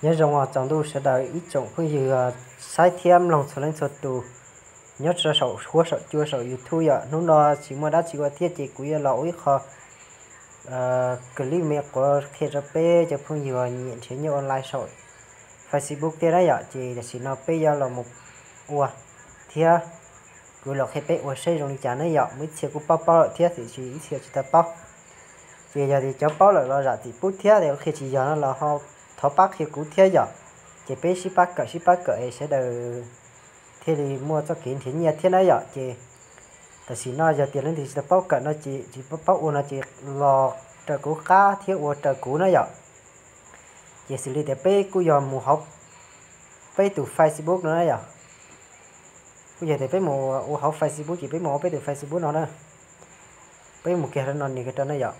Nyob zoo os tsaus ntuj sawv daws ib tsoom phooj ywg saib thiab mloog txhua leej txhua tus nyob rau saum huab saum cua saum YouTube yom. Hnub no tsis muaj dab tsi ua thiab ces kuv yuav los ua ib qho clip me quav qhia rau peb cov phooj ywg nyiam nrhiav nyiaj online saum Facebook thiab na yom. Ces tam sim no peb yuav los mus ua thiab kuv los qhia peb ua seb zoo li cas na yom. Muaj ib txhia kuj paub paub lawm thiab tiam sis ib txhia tsis tau paub. Ces yog tias cov paub lawm los zam txim pub thiab, tias qhia tsis yog no los ho thov pab qhia kuv thiab yom. Ces peb sib pab kawm sib pab kawm es sawv daws thiaj li muaj txoj kev nrhiav nyiaj thiab na yom. Ces tam sim no yog tias leej twg tsis tau paub kawm no ces tsis paub ua no ces los raws kuv qab thiab ua raws kuv na yom. Ces xws li tias peb kuj yog mus hauv peb tus Facebook no na yom. Kuj yog tias peb mus ua hauv Facebook ces peb mus hauv peb tus Facebook no na. Peb mus kiag rau no nias kiag rau na yom.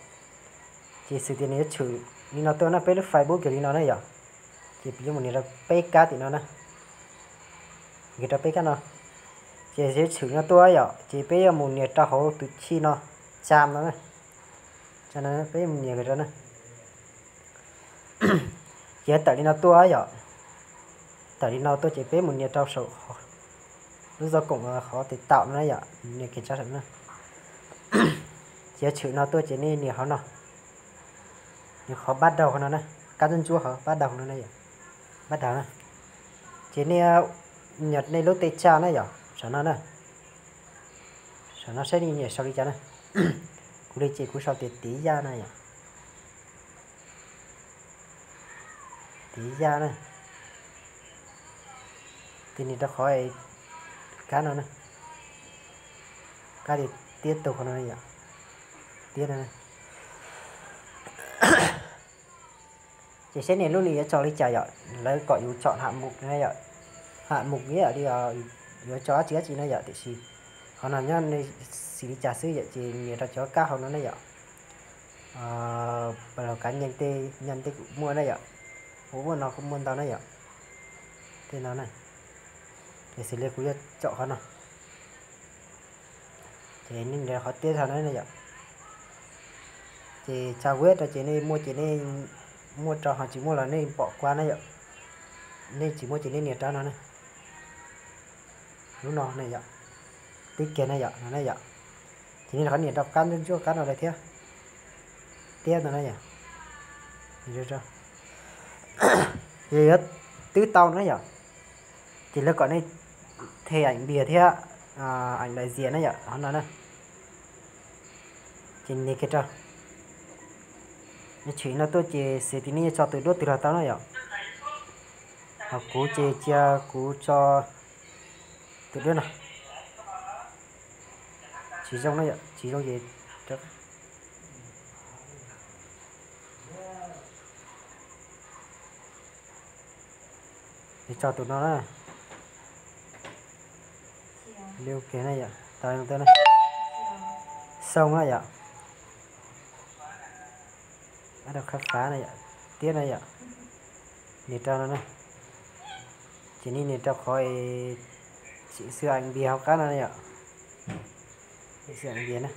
Ces xws tias nws yuav tshwm li no tuaj na, peb lub Facebook yog li no na yom. Ces peb yuav mus nias rau peb kab tim no na. Nias rau peb kab no. Ces yuav tshwm li no tuaj yom, ces peb yuav mus nias rau hauv tus chij no, tsa no na. Tsa no peb mus nias kiag rau na. Ces tawm li no tuaj yom. Tawm li no tuaj ces peb mus nias rau saum lub zaj koom qhov tes taum no na yom, nias kiag tsa saum na. Ces tshwm no tuaj ces nej nias qhov no, nias qhov pab daug qhov no na, kab ntsuab ntsuab qhov pab daug no na yom, pab daug na. Ces nej, nej lub teb tsaj na yom, saum no na. Saum no saib nej nyiam sau li cas na. Kuv li ces kuv sau tias Tiv Yaj na yom. Tiv Yaj na. Ces nias rau qhov kab no na, kab tias Tiab Tug qhov no yom, Tiab no. Ces saib nej lub nws yuav tso li cas yom, lawv kom yus tsom ham mus na yom. Ham mus ib yam li yuav tso dab tsi dab tsi na yom, tiam sis qhov no nyob nej xws li cas xwb yom, ces nias rau cov kab hauv no na yom. Pab los kav nyeej tej nyeej tej kuj muaj na yom, ua ua no kuj muaj ntau na yom. Tej no na, ces xws li kuv yuav tsom qhov no. Ces nej nias qhov Tiab Tug no na yom. Ces tsa web rau ces nej muaj ces nej muaj rau, ho tsis muaj los nej pom qua na yom. Nej tsis muaj ces nej nias rau no na. Lub no na yom, twb kiag na yom, no na yom. Ces nej rov qab nias rau kab ntsuab ntsuab kab no lawm thiab, Tiab no na yom. Ces yuav twb tau na yom. Ces lawv kom nej them ảnh npias thiab ảnh đại diện na yom, qhov no na. Ces nias kiag rau. Nws tshwm no tuaj ces xws tias nej yuav tso tus duab twg los tau na yom. Ho kuv ces cia kuv tso tus duab no. Tsis zoo na yom, tsis zoo ces tso tus no na. Li ua ke na yom, tau li no na. Xoo na yom. Ab rau khab fav na yom, Tiab na yom. Nias rau no na. Ces nej nias rau qhov chỉnh sửa ảnh npias hauv qab no na yom. Chỉnh sửa ảnh npias na.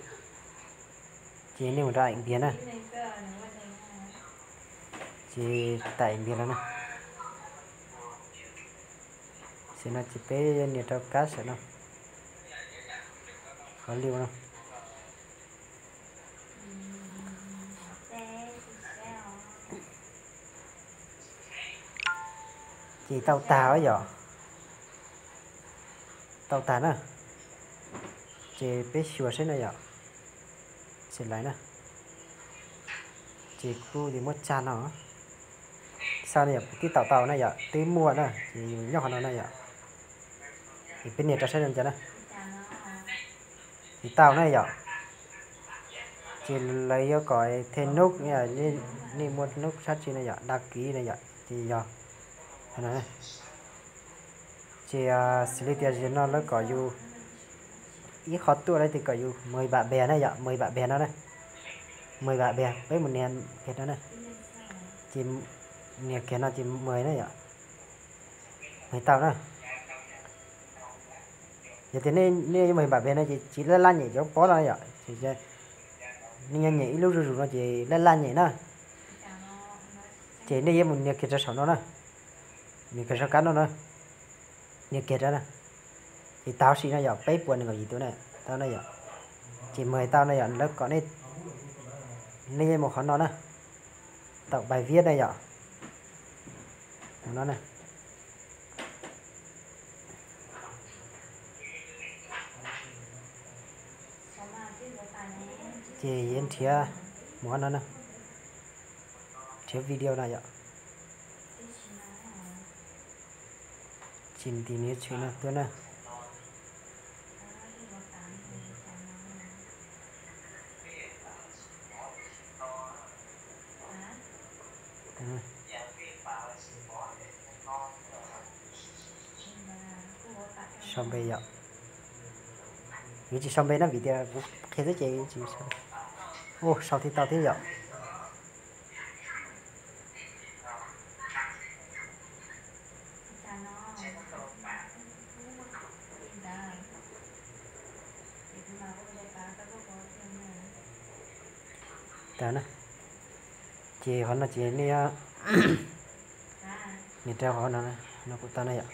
Ces nej mus rau ảnh npias na. Ces tải ảnh npias no na. Xws no ces peb nias rau kab saum no. Qhov li no. Ces tau tag yom. Tau tag na. Ces peb xyuas seb na yom. Xws lais na. Ces kuj muab tsa no. Xav na yom, twb tau tau na yom, twb muaj na, ces yus nyob qhov no na yom. Ces peb nias rau saib zoo cas na. Ces tau na yom. Ces lawv yuav kom thêm nút, nej muaj nút sab tsi na yom, đăng ký na yom, ces yog. Ces xws li tias zaum no lawv kom yus ib qho tuaj lawv tias kom yus mời bạn bè na yom, mời bạn bè no na. Mời bạn bè, peb mus nias kiag no na. Ces nias kiag no ces mời na yom. Mời tau na. Yog tias nej yuav mời bạn bè no ces tsis laj laj nyem cov pob no yom. Nej nyob nyem ib lub zuj zus no ces laj laj nyem na. Ces nej yuav mus nias kiag rau saum no na. Nws kawg zaj kab no na, nias kiag rau na. Ces tau sim no yom, peb puas nees nkaum yim tus na, tau na yom. Ces mus hais tau na yom, lawv kom nej, nej yeej mus qhov no na, tau bài viết na yom. Mus no na. Ces yuav nrhiav mus qhov no na, nrhiav video no yom. Ces nws tshwm no tuaj na. Sau npe yom. Yuav tsis sau npe na vim tias kuv qhia xwb ces tsis sau. Ua sau thiaj tau thiab yom. Tas na. Ces qhov no ces nej, nias rau qhov no, no kuv tau na yom.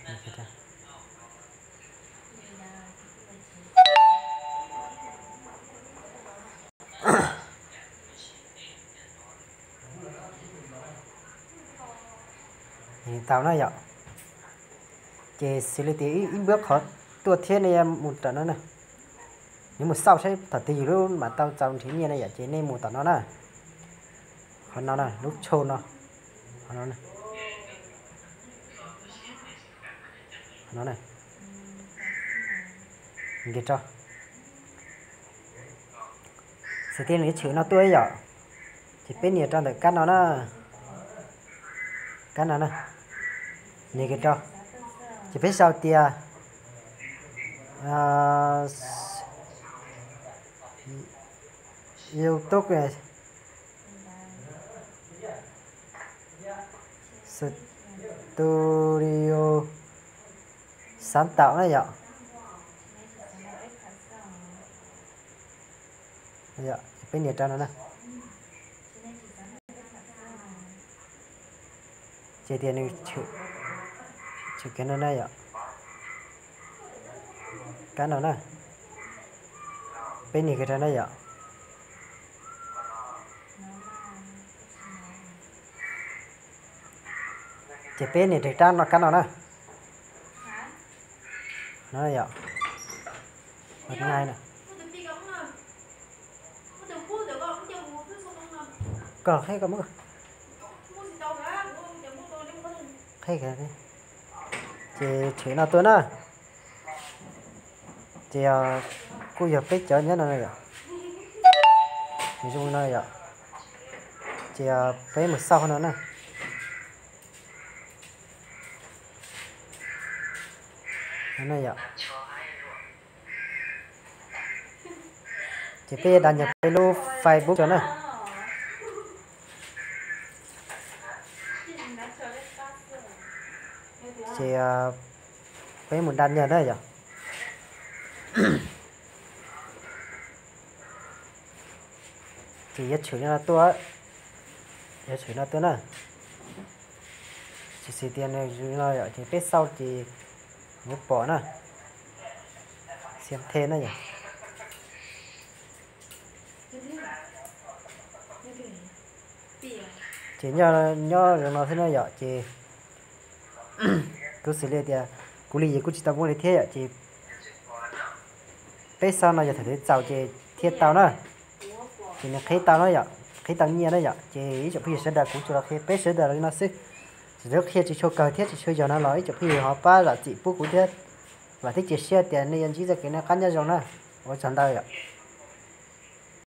Tau na yom. Ces xws li tias ib npawb qhov tuaj thiab nej mus tom no na. Nws mus xauj saib thaum twg yus lub mam tau txaus nrhiav nyiaj na yom, ces nej mus tom no na. Qhov no na, lub tsho no. Qhov no na. Qhov no na. Nias rau. Xws tias nws tshwm no tuaj yom. Ces peb nias rau ntawm kab no na. Kab no na. Nias kiag rau. Ces peb sau tias YouTube Studio sáng tạo na yom. Peb nias rau no na. Ces tias nws tshwm kiag no na yom. Kab no na. Peb nias kiag rau na yom. Ces peb nias rau kab no, kab no na. No yom. Online na. Koj los qheb koj muab. Qheb kiag. Ces tshwm no tuaj na. Ces kuj yog peb cov nyob no na yom. Ces zoo no yom. Ces peb mus xauj no na. Ces peb yuav đăng nhập peb lub Facebook rau na. Ces peb mus đăng nhập na yom. Ces yuav tshwm no tuaj, yuav tshwm no tuaj na. Tsis xws tias nws no yom, ces peb xauj ces yuav pom na. Xiam the na yom. Ces nyob, nyob zoo no xwb na yom, ces kuv xws li tias kuv li ces kuj tsis tau muaj li thiab yom, ces peb xauj no yog thaum twg txaus ces thiaj tau na. Ces nws qhib tau na yom, qhib tau nyiaj na yom, ces ib tsoom phooj ywg sawv daws kuv tsuas los qhia peb sawv daws li no xwb. Txawm qhia tsis tshua kawg thiab tsis tshua yog no los ib tsoom phooj ywg ho pab zam txim pub kuv thiab. Vam thiab cia siab tias nej yuav ntsib txoj kev noj qab nyob zoo na. Ua tsaug ntau yom.